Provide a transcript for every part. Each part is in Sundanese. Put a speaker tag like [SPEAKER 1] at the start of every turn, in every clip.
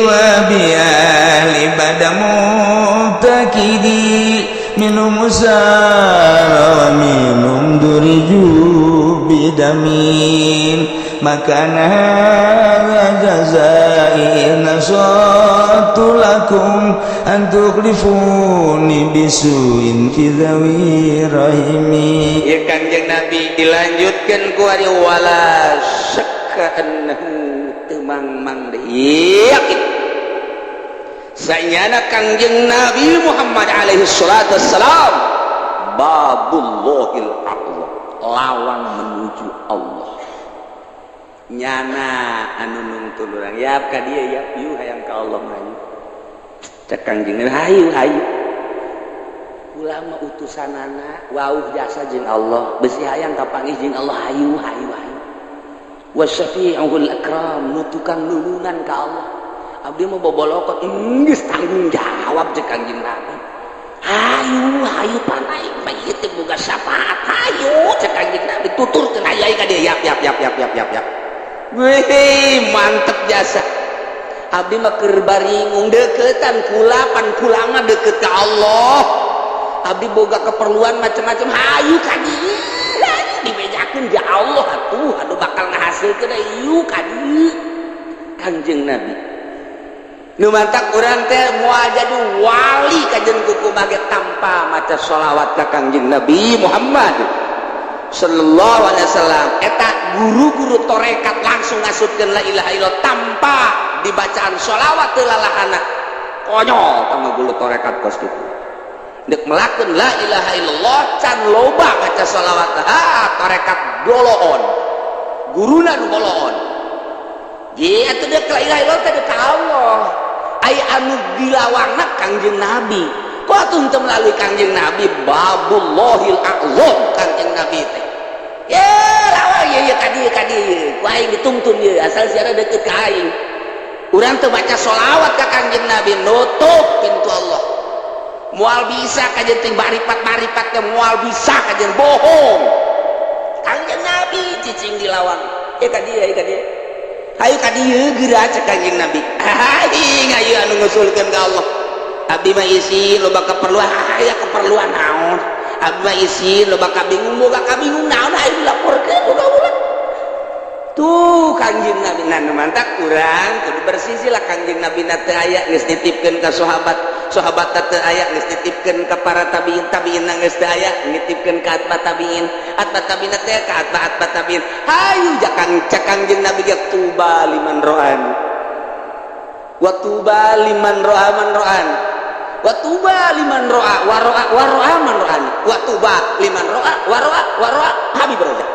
[SPEAKER 1] وبأهل بدا مبتكدي منهم سار ومنهم درجوا بدمين مكان هذا جزائي إن نصرت لكم أن تخلفوني بسوء في ذوي رحمي.
[SPEAKER 2] Ya, Kangjeng Nabi dilanjutkan ku ari wala syakka annahu teu mang-mang deui yakin sanyana Kangjeng Nabi Muhammad alaihi salatu wassalam babullahil a'zam, lawang menuju Allah. Nyana anu nungtun urang, yap ka dieu, yap yuk, hayang ka Allah hayu. Cek Kangjeng Nabi, hayu hayu. Ulama utusanana wauh jasa jeung Allah, besi hayang kapanggih jeung Allah, hayu hayu hayu. Wasyafi'ul akram, nu tukang nulungan ka Allah. Abdi mah bobolokot geus tanggung jawab. Cek Kangjeng Nabi, hayu hayu, panai mah ieu teh boga syafaat, hayu. Cek Kangjeng Nabi, tuturkeun hayu ka dieu, yap yap yap yap yap yap yap. Wih, mantep jasa. Abdi mah keur baringung deketan kula, pan kula mah deket ka Allah. Abdi boga keperluan macam-macam, hayu ka dieu, hayu dibejakeun ja Allah atuh, aduh bakal ngahasilkeun, hayu ka dieu. Kangjeng Nabi. Nu mantak urang teh moal jadi wali kajen kuku mage tanpa maca sholawat ka Kangjeng Nabi Muhammad sallallahu alaihi wasallam. Eta guru-guru torekat langsung ngasupkeun la ilaha illallah tanpa dibacaan sholawat teu lalahana. Konyol tama guru torekat kos kitu. Dek melakukan la ilaha illallah can loba maca sholawat, ha torekat doloon. Guruna nu boloon. Ji atuh dek la ilaha illallah teh dek ka Allah. Aya anu dilawangna Kangjeng Nabi. Kok atuh teu melalui Kangjeng Nabi, babullahil a'zam Kangjeng Nabi teh. Ya lawang ye ye ka dieu ka dieu. Ku aing dituntun ye asal siara deket ka aing. Urang teu baca sholawat ka Kangjeng Nabi, nutup pintu Allah. Moal bisa kajen ting maripat-maripat teh, moal bisa kajen, bohong. Kangjeng Nabi cicing di lawang. Ya ka dieu, ka dieu. Hayu ka dieu geura, cek Kangjeng Nabi. Aing hayu anu ngusulkeun ka Allah. Abdi mah isin loba keperluan, aya keperluan naon? Abdi mah isin loba kabingung, boga kabingung naon? Hayu dilaporkeun boga ulah. Tuh Kangjeng Nabi. Nah, mantak urang kudu bersisi lah. Kangjeng Nabi na teu aya, geus nitipkeun ka sahabat, sahabat teu aya, geus nitipkeun ka para tabiin, tabiin geus teu aya, nitipkeun ka atba tabiin, atba tabiin teh ka atba atba tabiin. Hayu jakang, cek Kangjeng Nabi ge, tuba liman ro'an wa tuba liman ro'a man ro'an wa tuba liman ro'a wa ro'a wa ro'a man ro'an wa tuba liman ro'a wa ro'a wa ro'a Habib Rozak.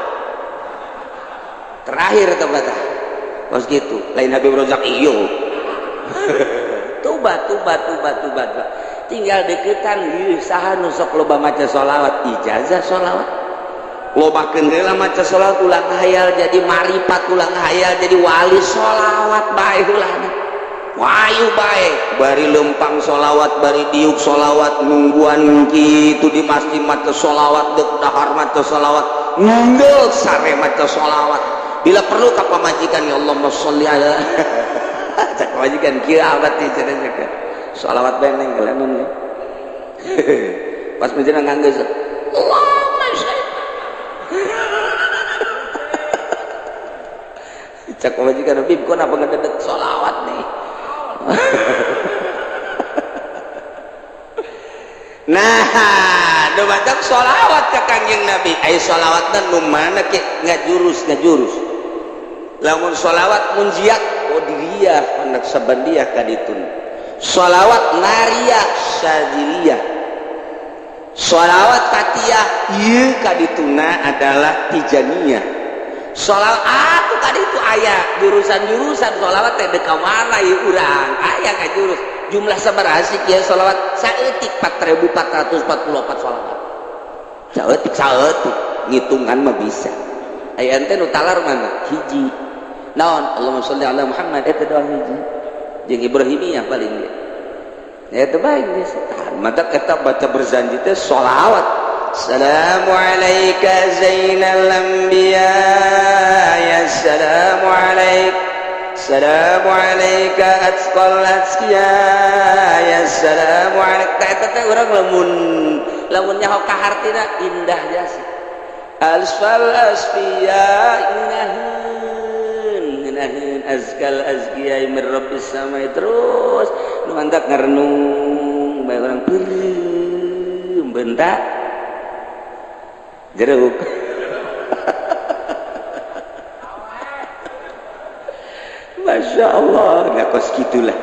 [SPEAKER 2] Terakhir atau kata kos gitu lain Habib Rozak iyo. Tuba tuba tuba tuba tuba. Tinggal deketan ieu saha nu sok loba maca sholawat, ijazah sholawat lobakeun heula, maca sholawat ulah hayal jadi maripat, ulah hayal jadi wali, sholawat bae ulahna. Wayu bae bari lempang sholawat, bari diuk sholawat, nungguan kitu di masjid maca sholawat, deuk dahar maca sholawat, nunggu sare maca sholawat. Bila perlu ka pamajikan, ya Allah sholli ala, cek pamajikan kieu amat nih cenah, cek sholawat beneng kalian nih pas menjelang nganggeus Allahumma sholli, cek pamajikan, Bib, kok kenapa ngededek sholawat nih? Nah, nu badak sholawat ka Kangjeng Nabi. Aya sholawatna nu mana ke ngajurus ngajurus. Lamun sholawat munjiat qadiriyah, anak sabandiyah kaditun. Sholawat nariyah syadziliyah. Sholawat fatiyah ieu kadituna adalah tijaniyah. Sholawat atuh kaditu aya jurusan-jurusan sholawat teh dek ka mana ieu urang aya ngajurus. Jumlah sabaraha sih kieu sholawat? Saeutik, 4444 sholawat saeutik saeutik, ngitungan mah bisa. Aya ente nu talar mana hiji naon, Allahumma sholli ala Muhammad, eta doang hiji jeung Ibrahimiyah paling dia ya itu baik geus. Mata eta baca berzanji teh sholawat. Assalamu alayka zainal anbiya ya assalamu alaik.
[SPEAKER 1] Assalamu alayka atqal atqiya ya assalamu alayka. Eta teh urang lamun lamun nyaho ka hartina indah jasa. Asfal asfiya ngeunaheun ngeunaheun azkal azkiya min rabbis samai terus nu mantak ngarenung bae urang peureum bentak jeruk. Masya Allah, nggak kos gitulah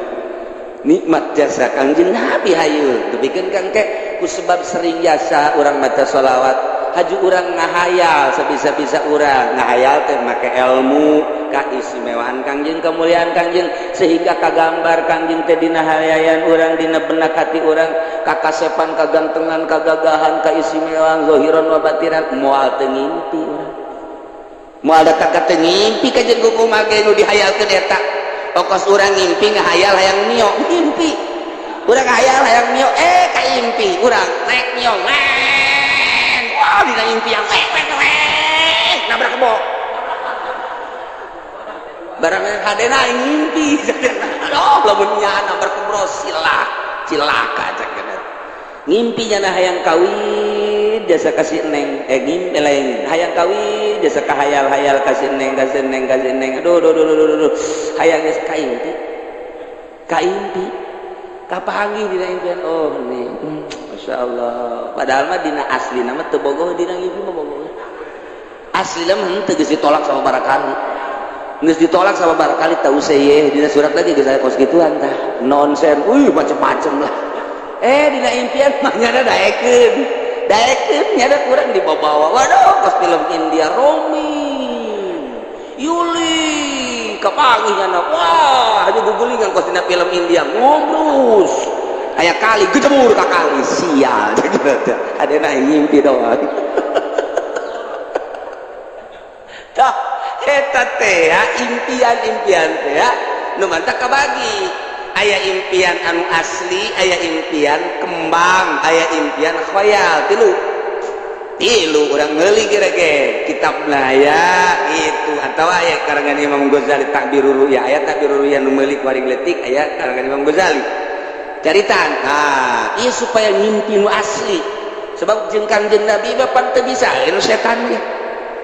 [SPEAKER 1] nikmat jasa Kangjeng Nabi. Hayu tepikeun kang ke ku sebab sering jasa urang maca sholawat, haju urang ngahayal sabisa-bisa urang ngahayal teh make ilmu kaistimewaan Kangjeng, kemuliaan Kangjeng, sehingga kagambar Kangjeng teh dina hayayan urang, dina benak hati urang, kakasepan, kagantengan, kagagahan, kaistimewaan zahiran wa batinan. Moal teu ngimpi urang, moal datang ka teu ngimpi kajeun kumaha ge nu dihayalkeun eta. Okos urang ngimpi ngahayal hayang mio, ngimpi urang hayal hayang mio, ka impi urang rek mio weng, wah dina impi yang weng weng weng nabrak kebo barang hadena ngimpi. Aduh, lamun nya nabrak kebo silaka cek ngimpi nyana hayang kawin jasa kasih neng, ngimpi lain hayang kawin jasa kahayal-hayal kasih neng, kasih neng, kasih neng, aduh aduh aduh aduh aduh hayang geus kaimpi kaimpi kapanggih dina impian. Oh nih, Masya Allah, padahal mah dina asli nama teu bogoh, dina ngimpi mah bogoh. Asli mah henteu, geus ditolak sama barakali, geus ditolak sama barakali teu seyeh dina surat lagi geus aya kos gituan tah nonsen, wih macem-macem lah. Dina impian mah nyana daekeun daekeun nyana kurang dibawa-bawa. Waduh, kos film India Romi Yuli kapanggih nyana, wah hanya gugulingan kos dina film India ngobrus aya kali gejemur ka kali sial. Adena ngimpi doang tah eta teh impian-impian teh nu mantak kabagi. Aya impian anu asli, aya impian kembang, aya impian khoyal, tilu tilu urang meuli ge kitabna ya itu atau aya karangan Imam Ghazali Ta'birur Ru'ya, aya Ta'birur Ru'ya nu meuli ku leutik, aya karangan Imam Ghazali caritaan. Ah ieu supaya ngimpi nu asli, sebab jeung Kangjeng Nabi mah pan teu bisa nu setan ge,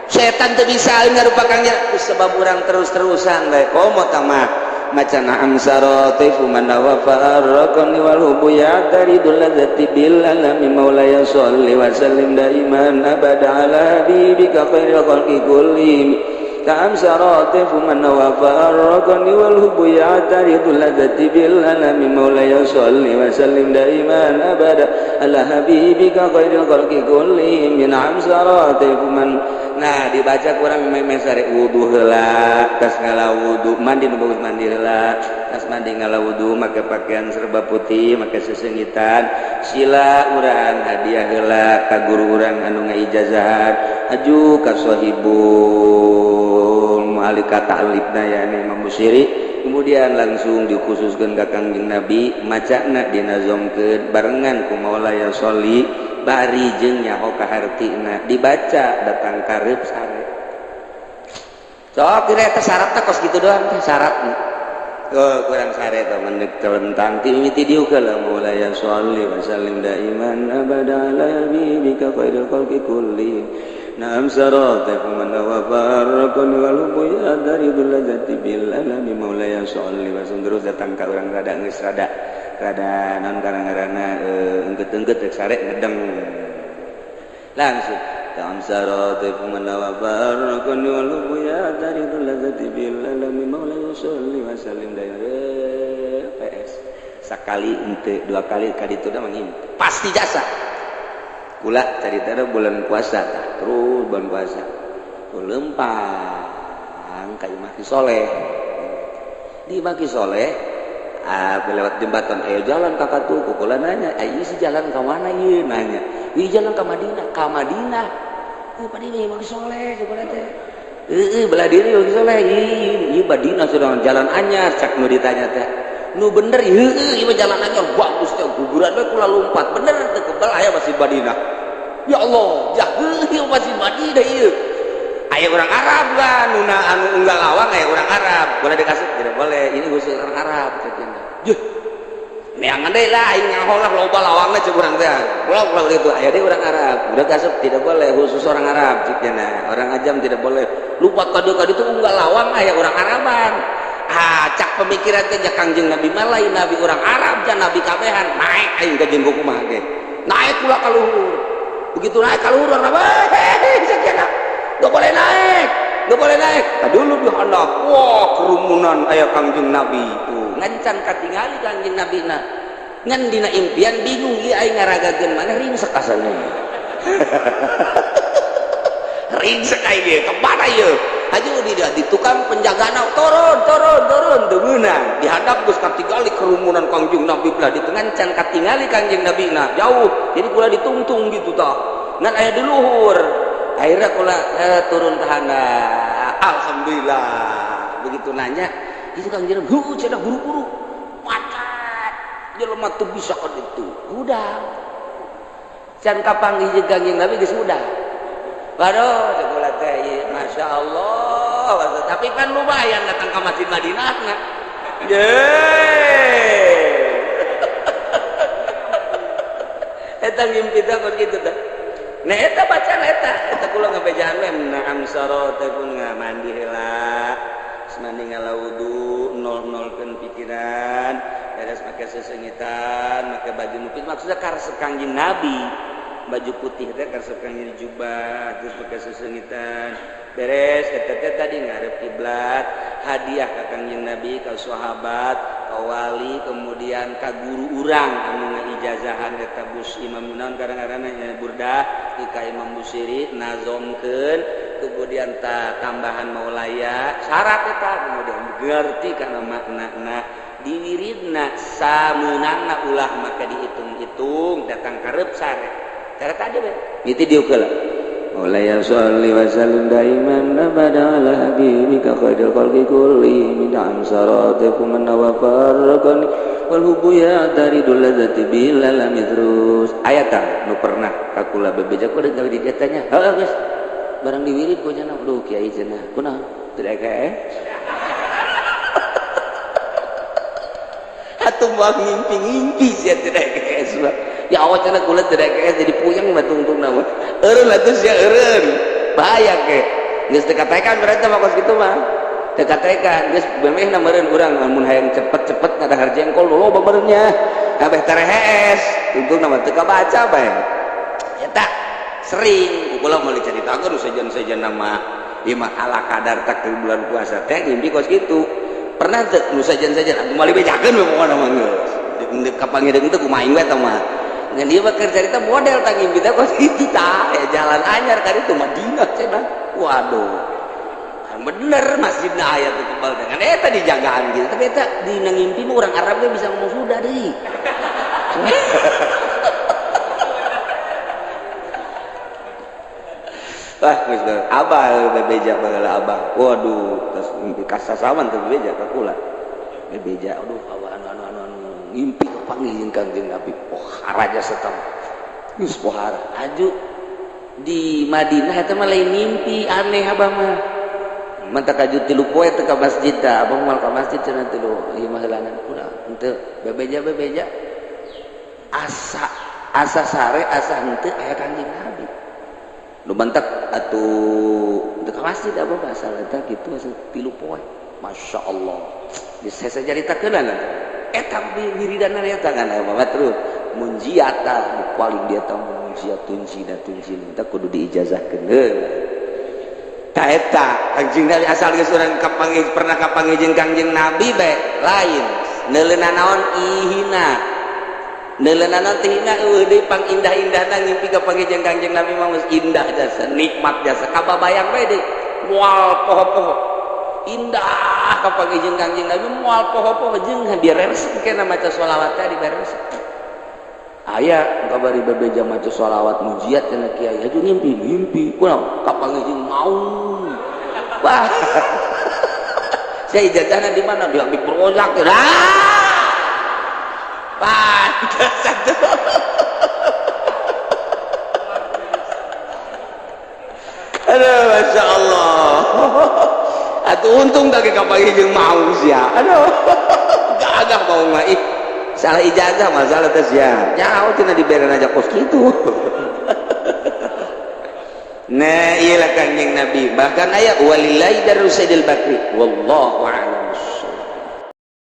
[SPEAKER 1] setan teu bisa ngarupa Kangjeng sebab urang terus-terusan bae komo tamah maca na'am saratifu man wafa arraqani wal hubu ya'taridul ladzati bil alami maulaya sholli wa sallim daiman abada ala habibika khairil khalqi kullihim. Ta'am saratifu man wafa arraqani wal hubu ya'taridul ladzati bil alami maulaya sholli wa sallim daiman abada ala habibika khairil khalqi kullihim. Na'am saratifu man. Nah dibaca kurang memeh sare wudu heula, tas ngala wudu mandi nu bagus, mandi heula, tas mandi ngala wudu make pakaian serba putih, make sesengitan, sila urang hadiah heula ka guru urang anu ngaijazahan, aju ka sahibul mu'alika ta'libna yani Imam Busiri, kemudian langsung dikhususkeun ka Kangjeng Nabi, macana dinazomkeun barengan ku Maulaya sholli bari jeung nyaho ka hartina dibaca datang karep sare. Sok kira eta syaratna kos kitu doang teh syaratna. Oh, kurang sare teh mendek telentang ti mimiti diuk lah Maulaya sholli wa sallim daiman abada ala habibika khairil khalqi kulli. Naam sarata man wa farqan wal hubu ya daribul ladzati bil alami Maulaya sholli wa sallim. Terus datang ka urang rada geus rada rada non karang-karana engket-engket rek sare ngedeng langsung ta'am saratifu man wa farqan wal hubu ya daribul ladzati bil alami Maulaya sholli wa sallim PS sakali ente dua kali kali itu dah mengimpi pasti jasa kula cerita bulan puasa tah terus bulan puasa lempang kayu maki soleh di maki soleh lewat jembatan ayo jalan kakak tuh kukula nanya ayo si jalan ke mana ieu nanya ieu jalan ke Madinah, ka Madinah Madinah maki soleh kukula teh belah diri maki soleh ieu Madinah sudah jalan anyar cak nu ditanya teh nu bener ieu ieu jalan anyar bagus teh guguran we kula lompat bener teh kebel aya masih Madinah. Ya Allah, jah ieu masih Madinah ieu. Aya orang Arab lah nuna anu unggal lawang aya orang Arab. Boleh dikasih? Tidak boleh. Ini khusus orang Arab cenah. Juh. Neangan deui lah aing ngaho lah loba lawangna cek urang teh. Ulah ulah gitu. Aya deui orang Arab. Udah kasep tidak boleh khusus orang Arab cek cenah. Orang ajam tidak boleh. Lupa kade-kade itu unggal lawang aya orang Araban. Ah, cak pemikiran teh Kangjeng Nabi mah lain nabi orang Arab jan nabi kabehan. Naik aing ka jeung kumaha ge. Naik pula ka luhur. Begitu naik ka luhur orang hehehe cek cenah. Enggak boleh naik. Enggak boleh naik. Tah dulu di handap. Wah, kerumunan aya Kangjeng Nabi itu. Ngancan katingali Kangjeng Nabi na. Ngan dina impian bingung ieu aing ngaragakeun maneh ringsek asana. Ringsek aing ieu kemana ieu? Haju di tukang penjagana turun turun turun teu meunang. Dihadap geus katingali kerumunan Kangjeng Nabi belah di tengah can katingali Kangjeng Nabi na jauh. Jadi kula ditungtung gitu tah. Ngan aya di luhur. Akhirnya kula turun ke handap. Alhamdulillah. Begitu nanya, itu Kangjeng Nabi, heuh cenah buru-buru. Macat. Jelema teu bisa ka ditu. Udah. Can kapanggih jeung Kangjeng Nabi geus udah. Waduh, cek kula teh ieu Masya Allah. Tapi kan lumayan datang ke Masjid Madinah na. Yeay. Eta ngimpi teh kos kitu teh. Nah eta bacaan eta, eta kula ngabejaan we naam saro teh pun mandi heula. Geus mandi ngala wudu, nol-nolkeun pikiran, beres make sesengitan, make baju nu putih maksudnya karesep Kangjeng Nabi. Baju putih teh karesep Kangjeng jubah, terus make sesengitan. Beres eta teh tadi ngarep kiblat, hadiah ka Kangjeng Nabi, ka sahabat, ka wali, kemudian ka guru urang anu ngaijazahan eta Bus Imam naon kadang-kadang Burdah ka Imam Busiri nazomkeun, kemudian ta tambahan maulaya syarat eta kemudian ngerti kana maknana diwiridna sameunangna ulah maka dihitung-hitung datang karep sare cara tadi we itu diukeula Maulaya sholli wa sallim daiman abada ala habibika khairil khalqi kulli min amsaratikum man wa farraqani wal hubbu ya taridul ladzati bil alami terus aya tah nu pernah ka kula bebeja ku gawe di dieu tanya heuh geus barang diwirid ku cenah aduh kiai cenah kunaon teu kae atuh moal ngimpi-ngimpi sia teu kae ya awak cenah kula teu kae jadi puyeng mah tungtungna mah eureun atuh sia eureun bahaya ke geus teu katekan berarti mah kos kitu mah teu katekan geus bemehna meureun urang mun hayang cepet-cepet ngadahar jengkol loba meureunnya kabeh terehees tungtungna mah teu kabaca bae eta sering kula moal dicaritakeun sejen-sejen mah ieu mah ala kadar tak bulan puasa teh ngimpi kos kitu pernah teu nu sejen-sejen atuh moal dibejakeun we pokona mah geus kapanggih teu kumaha aing we tah mah ngan ieu mah keur carita model tah ngimpi teh kos kitu tah ya jalan anyar ka ditu Madinah cenah waduh bener masjidna aya teu kebal dengan eta dijagaan gitu tapi eta dina ngimpi mah urang Arab ge bisa ngomong sudah deui. Wah, geus abah bebeja baheula abah. Waduh, terus ngimpi kasasawan teu bebeja ka kula. Bebeja aduh abah anu anu anu anu ngimpi kapanggih jeung Kangjeng Nabi. Pohara jasa teh. Geus pohara. Aju di Madinah eta mah lain mimpi aneh abah mah. Mantak aju tilu poe teu ka masjid tah, abah moal ka masjid cenah tilu ieu mah heulanan. Udah henteu bebeja bebeja. Asa asa sare asa henteu aya Kangjeng Nabi. Nu mantak atuh teu ka masjid abah mah asal eta kitu asa tilu poe. Masya Allah. Geus saya caritakeun eta wiridan eta kan abah terus munjiat tah paling dia tah munjiat tunjina tunjina tah kudu diijazahkeun heula. Tah eta Kangjeng Nabi asal geus urang kapanggih pernah kapanggih jeung Kangjeng Nabi bae lain neuleuna naon ihina neuleuna naon teh hina eueuh deui pangindah-indahna ngimpi kapanggih jeung Kangjeng Nabi mah geus indah jasa nikmat jasa kababayang bae deui moal poho-poho indah kapanggih jeung Kangjeng Nabi moal poho-poho jeung diresep kena maca sholawat teh diberes aya kabari bebeja maca sholawat mujiat cenah kiai aju ngimpi ngimpi kunaon kapanggih jeung maung wah saya ijazahna di mana di Habib Rozak ah pantes atuh Aduh, masya Allah. Atuh untung tadi kapanggih jeung mau sia. Aduh, gagah mau mah, ih. Salah ijazah masalah tes ya. Jauh tina dibere aja kos kitu. Nah, iyalah Kanjeng Nabi. Bahkan aya walillahi darru Sayyidil Bakri. Wallahu a'lam.